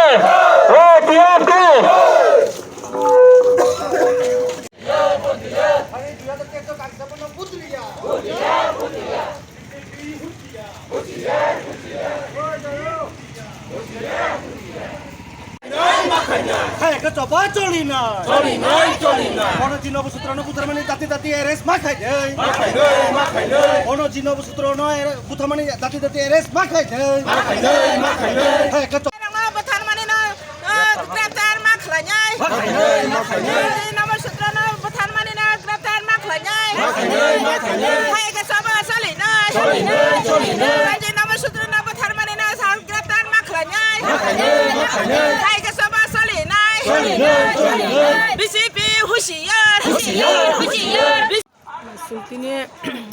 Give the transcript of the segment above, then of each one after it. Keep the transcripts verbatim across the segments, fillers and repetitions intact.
APFT! Hai, khe choba choli na. Choli nai, choli nai. Ono jino busutrono butarmani dati dati arrest ma khai de. Ma khai de, ma khai de. Ono jino busutrono arre-, butarmani dati dati arrest ma khai de. Ma khai de, ma khai de. Hai, khe cho- Nangno butharmani no, ah, greptar ma khlainai. Ma khlainai, ma khlainai. Jino busutrono butharmani no greptar ma khlainai. Ma khlainai, ma khlainai. Hai khe choba choli nai. Choli nai, choli nai. Jino busutrono butharmani no sa greptar ma khlainai. Ma khlainai, ma khlainai. Hai khe choba choli nai. Choli nai, choli nai. B J P hushiyar. Hushiyar, hushiyar. Chwng tini,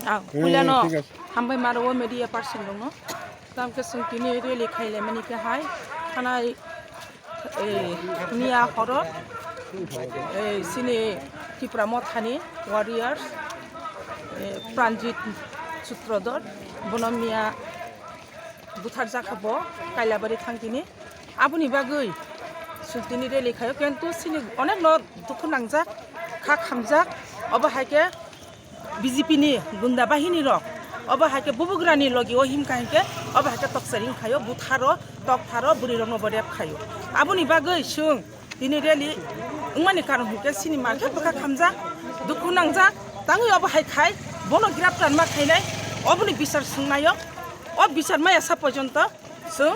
ah, hmm, puilano thik ache. Hambai maro o media person rokno. Tamkhe chwng tini rally khailaimani khe hai, thanai, eh, miya horo, eh, chini Tipra Mothani warriors, eh, Pranjit Sutrodhor, bono miya butharjak kha bo Kailabari thang tini. Aboni bagwi chwng tini rally khaio, kintu chini onekno dukhu nangjak, kha khamjak, obo hai khe B J P ni gunda bahini rok, obo hai khe bubugrani logi o himkha hinkhe, obo hai khe toksaring khaio, butharo, toktharo, bwrwi rokno bo rep khaio. Aboni bagwi chwng tini rally wngmani karon hinkhe chini ma khe bwkha khamjak, dukhu nangjak, tangwi obo hai khai bono grab tanma khainai, oboni bisar swngnaio, o bisar maya sa porjonto chwng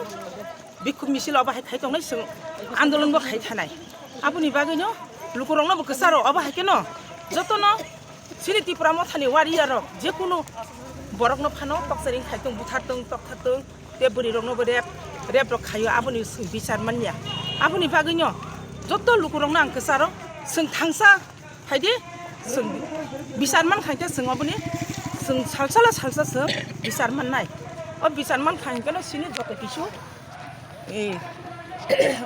bikhuk misil obo hai khai tongnai, chwng andolon bo khai thanai. Aboni bagwino lukurokno bo kwcharo obo hai kheno jotono chini Tipra Mothani warrior rok jekunu borokno phano toksaring khai tong, buthar tong, tokthar tong, tei bwrwi rokno bo rep, rep rok khaio, aboni chwng bisar manya. Aboni bagwino joto lukurokno ang kwcharo chwng thangsa Phaidi, chwng bisar man khankhe chwng oboni chwng salsala salsa chwng bisar mannai. O bisar man khankhe no chini joto kisu, eh,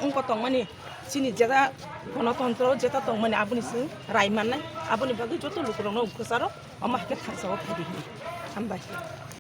wngkha tongmani chini jeta gonotontro jeta tongmani aboni chwng rai mannai. Aboni bagwi joto lukurokno kwcharo omo hai khe thangsao phaidi hwnwi. Hambai.